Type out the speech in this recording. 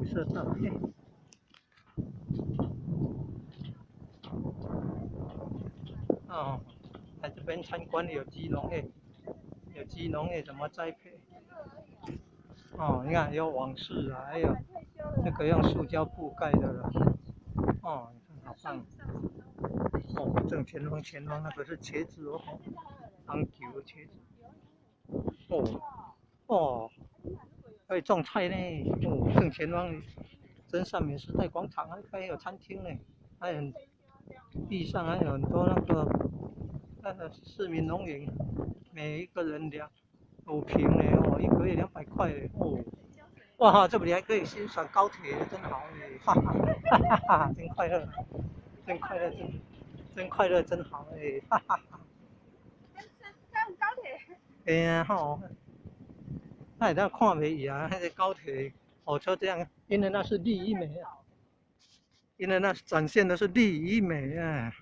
色道。嘿。哦，来这边参观有机农业，有机农业怎么栽培？哦，你看有网室啊，还有这个用塑胶布盖的了。哦，你看好棒。哦，正前方前方那个是茄子哦，红球茄子。哦，哦，可以种菜呢。哦，正前方真善美时代广场还有餐厅呢，还有地上还有很多那个市民农园，每一个人2、5坪呢，哦，一个月200块哦。哇，这里还可以欣赏高铁，真好哎，哈哈哈哈哈，真快乐，真快乐，真真快乐，真好哎，哈哈哈。高铁。哎呀吼，那会当看袂伊啊，彼个高铁火车这样，因为那是绿与美啊，因为那展现的是绿与美啊。